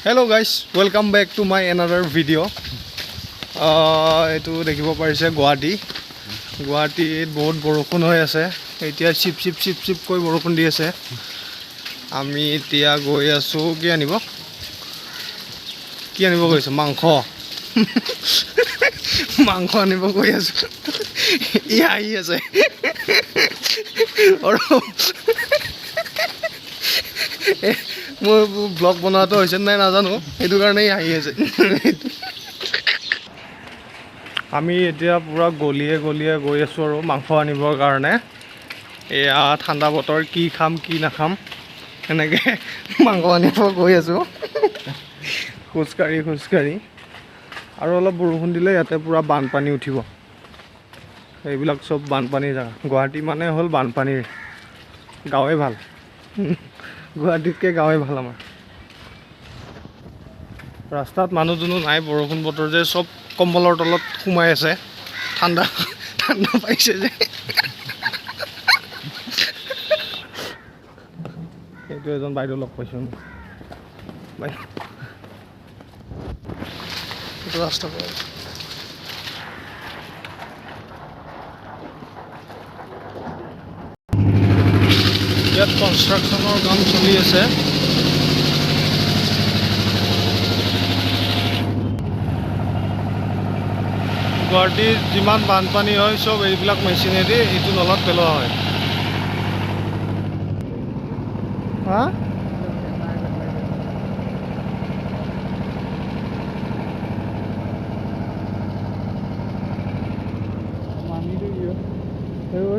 Hello guys, welcome back to my another video. এইটো দেখিব পাৰিছে গুৱাহাটী। গুৱাহাটীত বহুত বৰষুণ হৈ আছে এতিয়া, চিপ চিপ চিপ চিপকৈ বৰষুণ দি আছে। আমি এতিয়া গৈ আছোঁ কি আনিব, কি আনিব গৈছোঁ? মাংস, মাংস আনিব গৈ আছোঁ। ই আহি আছে আৰু মোৰ ব্লগ বনোৱাটো হৈছে নাই নাজানো, সেইটো কাৰণেই হাঁহি আছে। আমি এতিয়া পূৰা গলিয়ে গলিয়ে গৈ আছোঁ আৰু মাংস আনিবৰ কাৰণে। এয়া ঠাণ্ডা বতৰ, কি খাম কি নাখাম, সেনেকৈ মাংস আনিব গৈ আছোঁ খোজকাঢ়ি খোজকাঢ়ি। আৰু অলপ বৰষুণ দিলে ইয়াতে পূৰা বানপানী উঠিব। এইবিলাক চব বানপানীৰ জেগা। গুৱাহাটী মানে হ'ল বানপানীৰ, গাঁৱে ভাল, গুৱাহাটীতকৈ গাঁৱে ভাল আমাৰ। ৰাস্তাত মানুহ দুনুহ নাই, বৰষুণ বতৰ যে চব কম্বলৰ তলত সোমাই আছে, ঠাণ্ডা ঠাণ্ডা পাইছে যে। সেইটো এজন বাইদেউ লগ পাইছোঁ বাইদেউ, এইটো ৰাস্তা পৰা। ইয়াত কনষ্ট্ৰাকশ্যনৰ কাম চলি আছে। গুৱাহাটীত যিমান বানপানী হয় চব এইবিলাক মেচিনেদি এইটো নলাত পেলোৱা হয়। হা,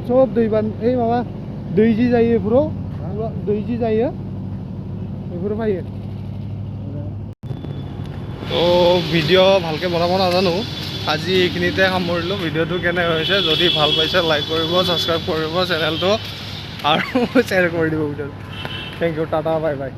চব दै बान এই माबा दै जि जायो बेफोराव, दै जि जायो बेफोरो फायो। তো ভিডিঅ' ভালকৈ বনাব নাজানো, আজি এইখিনিতে সামৰিলোঁ। ভিডিঅ'টো কেনে হৈছে, যদি ভাল পাইছে লাইক কৰিব, ছাবস্ক্ৰাইব কৰিব চেনেলটো আৰু শ্বেয়াৰ কৰি দিব ভিডিঅ'টো। Thank you, tata, bye bye.